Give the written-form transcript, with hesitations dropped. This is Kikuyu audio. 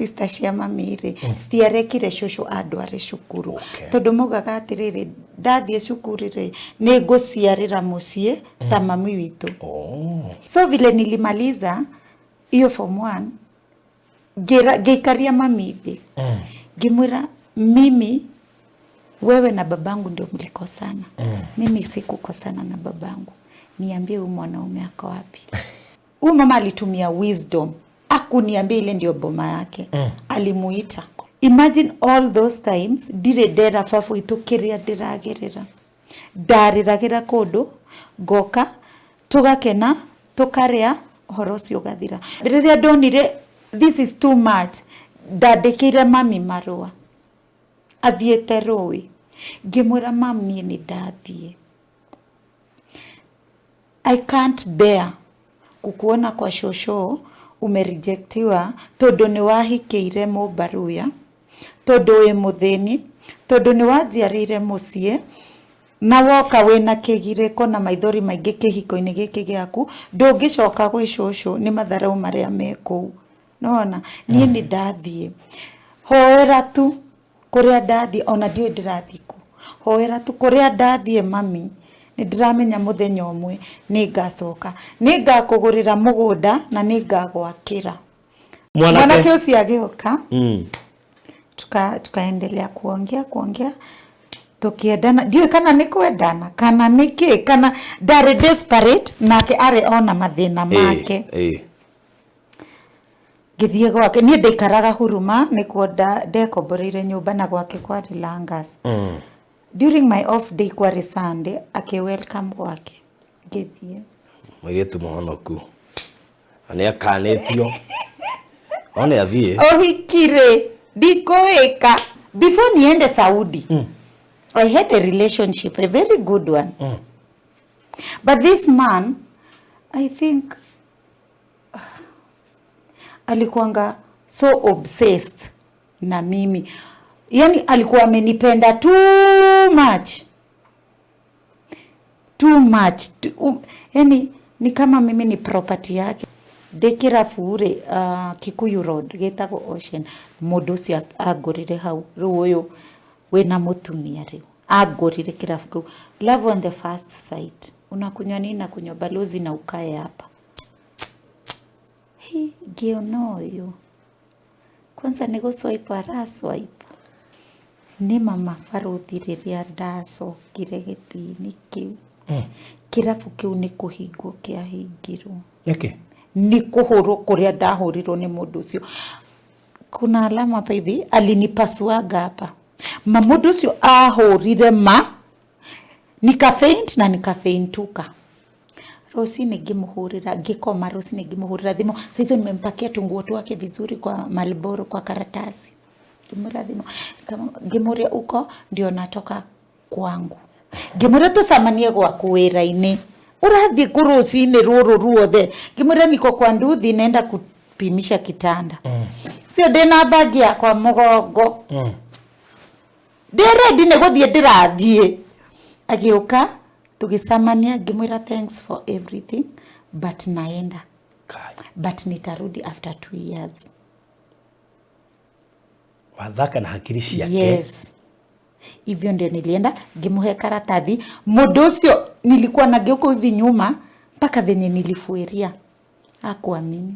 Sister cia mami rĩ, citiarekire cũcũ andware cukuru. Tondũ maugaga atĩrĩrĩ, ndathiĩ cukuru rĩ, nĩ ngũciarĩra mũciĩ ta mami witũ. So vile nilimaliza hiyo form 1, ngĩikaria mami thĩ, ngĩmwĩra, "Mimi, wewe na babangu ndio mlikosana. Mimi sikukosana na babangu. Niambie, huyu mwanaume ako wapi?" Huyu mama alitumia wisdom, akuniambia ile ndio boma yake. Alimuita. Imagine, all those times ndirĩ ndera baba witũ kĩrĩa ndĩragerera. Ndarĩragĩra kũndũ, ngoka, tũgakena, tũkarĩa, ũhoro ũcio ũgathira. Rĩrĩa ndonire this is too much, ndandĩkĩire mami marũa athiĩte rũĩ, ngĩmwĩra, "Mam, niĩ nĩ ndathiĩ. I can't bear kukuona kwa shosho umerejectiwa, tondũ nĩ wahikĩire mũmbaruya, tondũ wĩ mũthĩni, tondũ nĩ wanjiarĩire mũciĩ na woka wĩna kĩgirĩko na maithori maingĩ kĩhiko-inĩ gĩkĩ gĩaku. Ndũngĩcoka gwĩ cũcũ nĩ matharau marĩa me kũu. Nona niĩ nĩ ndathiĩ. Hoera tu kũrĩa ndathiĩ, ona ndiũĩ ndĩrathiĩ kũ. Hoera tu kũrĩa ndathiĩ, mami. Nĩ ndĩramenya mũthenya ũmwe nĩ ngacoka, nĩ ngakũgũrĩra mũgũnda na nĩ ngagwakĩra." Mwanake ũcio agĩũka, tukaendelea kuongea kuongea, tukiendana. Ndiũĩ kana nĩ kwendana kana nĩ kĩ, kana ndarĩ desperate, nake arĩ ona mathĩna make. Ngĩthiĩ gwake. Niĩ ndaikaraga Huruma, nĩkuo ndekomboreire nyũmba, na gwake kwarĩ Langas. During my off day, kwarĩ Sunday, akĩ welcome gwake, ngĩthiĩ. Mũirĩtu mũhonoku na nĩ akanĩtio no nĩ athiĩ. Ũhiki-rĩ, ndikũĩka. Before niende Saudi, I had a relationship, a very good one. But this man, I think alikuanga so obsessed na mimi, yani alikuwa amenipenda too much, too much. Yani ni kama mimi ni property yake. Ndĩ kĩrabu rĩ, Kikuyu Road, gĩtagwo Ocean. Mũndũ ũcio angũrire hau. Rĩu ũyũ wĩna mũtumia rĩu angũrire kĩrabu kĩu. Love on the first sight. "Unakunywa nini?" "Nakunywa Balozi." "Na ukae hapa." Hi, ngĩona ũyũ kwanza nĩ gũswipe, araswipe. Nĩ mama baruthi, rĩrĩa ndacokire gĩtĩ-inĩ kĩu, kĩrabu kĩu nĩ kũhingwo kĩahingirwo. Nĩkĩ? Nĩ kũhũrwo kũrĩa ndahũrirwo nĩ mũndũ ũcio. Kuna alama hapa hivi, alinipasuaga hapa. Ma mũndũ ũcio ahũrire, ma nikafaint na nikafaintuka. Rũcinĩ ngĩmũhũrĩra, ngĩkoma. Rũcinĩ ngĩmũhũrĩra thimũ. Saa hizo nimempakia tunguo twake vizuri kwa Marlboro, kwa karatasi. Ngĩmũhũrĩra thimũ, ngĩmũria, "Uko?" "Ndio natoka kwangu." Ngĩmwĩra, "Tũcemanie gwaku wĩra-inĩ. Ũrathiĩ kũ rũcinĩ rũrũ ruothe?" Ngĩmwĩra, "Niko kwa nduthi, naenda kupimisha kitanda." Sio ndĩna bagi yakwa mũgongo, ndĩ ready nĩ gũthiĩ ndĩrathiĩ. Agĩũka, tũgĩcemania, ngĩmwĩra, "Thanks for everything, but naenda." Kai. "But nitarudi after 2 years." Wathaka na hakiri ciake. Yes, hivyo ndio nilienda, ngĩmũhe karatathi. Mũndũ ũcio nilikuwa nageuka hivi nyuma mpaka venye nilifueria, akuamini.